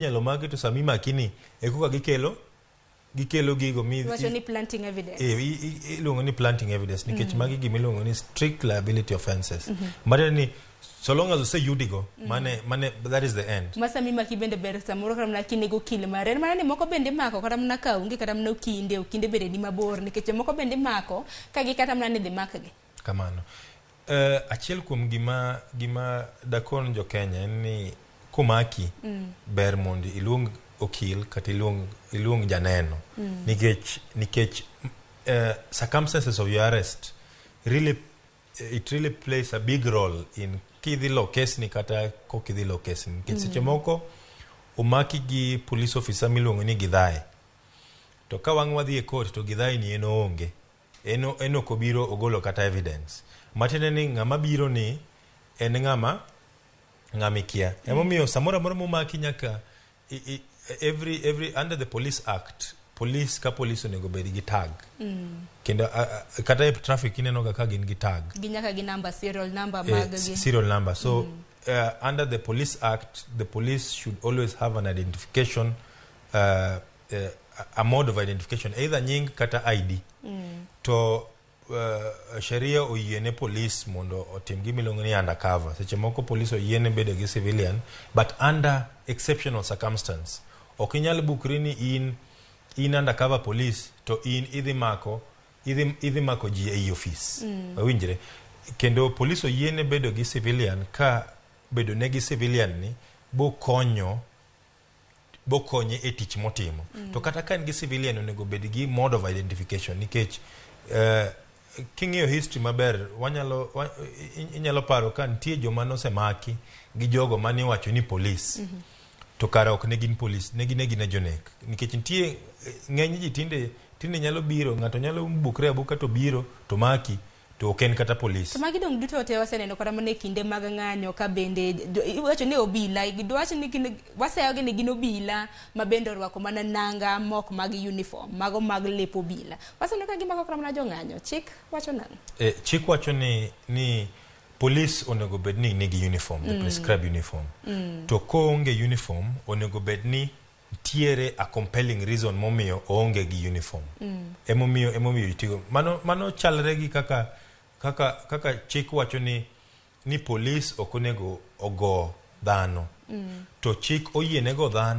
Inyalo maki to sama imaki ni e koka gikelo gikelo gigo mi Iwacho ni planting evidence. Eh, iluongo ni planting evidence nikech magi gima iluongo ni strict liability offenses. Matiende ni so long as oseyudigo, mane mane that is the end. Ma sama imaki bende ber samoro kata mana kinego okil mare. En mana ni moko bende imako kata mana ka onge kata mana okinde, okinde bende ni mabor nikech jomoko bende imako ka gi kata mana ni dhi makgi. Kamano. Achiel kuom gima gima dakon jo Kenya en ni komaki ber mondo iluong okil kata iluong iluong janeno nikech nikech circumstances of your arrest really, it really plays a big role in kidhi lo kesni kata kok idhi lo kesni, nikech seche moko omaki gi police officer miluongo ni Gidhae, to ka wang' wadhi e court to Gidhae ni en oonge, en en ok obiro ogolo kata evidence. Matiende ni ng'ama biro ni en ng'ama ng'ama ikia. Emomiyo samoro amora momaki nyaka every under the Police Act, police ka police onego bed gi tag. Kendo kata e traffic ineno ga ka gin gi tag. Gi nyaka gi number, serial number mag gi. Serial number. So under the Police Act, the police should always have an identification, a mode of identification, either nying kata ID. To sheria oyiene police mondo otim gima iluongo ni undercover. Seche moko police oyiene bedo gi civilian, but under exceptional circumstance. Ok inyal bukri ni in in undercover police to in idhi mako idhi, idhi mako ji ei ofis. Wawinjre. Kendo police oyiene bedo gi civilian ka bedo ne gi civilian ni bokonyo bokonye e tich motimo. To kata ka en gi civilian, onego bed gi mode of identification, nikech king'iyo history maber, wanyalo wa, inyalo paro ka nitie joma nosemaki gi jogo mane iwacho ni police, to kara ok ne gin police, ne gin gin jonek, nikech nitie ng'eny ji tinde tinde nyalo biro, ng'ato nyalo bukre abuka to biro to maki to ok en kata police. To magi dong duto te waseneno kata mana e kinde mag ng'anyo ka bende iwacho ni obila, dwach ni gin waseyogi ni gin obila ma bende orwako mana nanga mok mag uniform, mago mag lep obila. Waseneno ka gimako kata mana jong'anyo. Chik wacho nang'o? Chik wacho ni police onego bed ni nigi uniform, the prescribed uniform. To koonge uniform, onego bed ni nitiere a compelling reason momiyo oonge gi uniform. Emomiyo emomiyo itigo. Mano mano chalre gi kaka kaka kaka chik wacho ni police ok onego ogo dhano. To chik oyiene go dhano.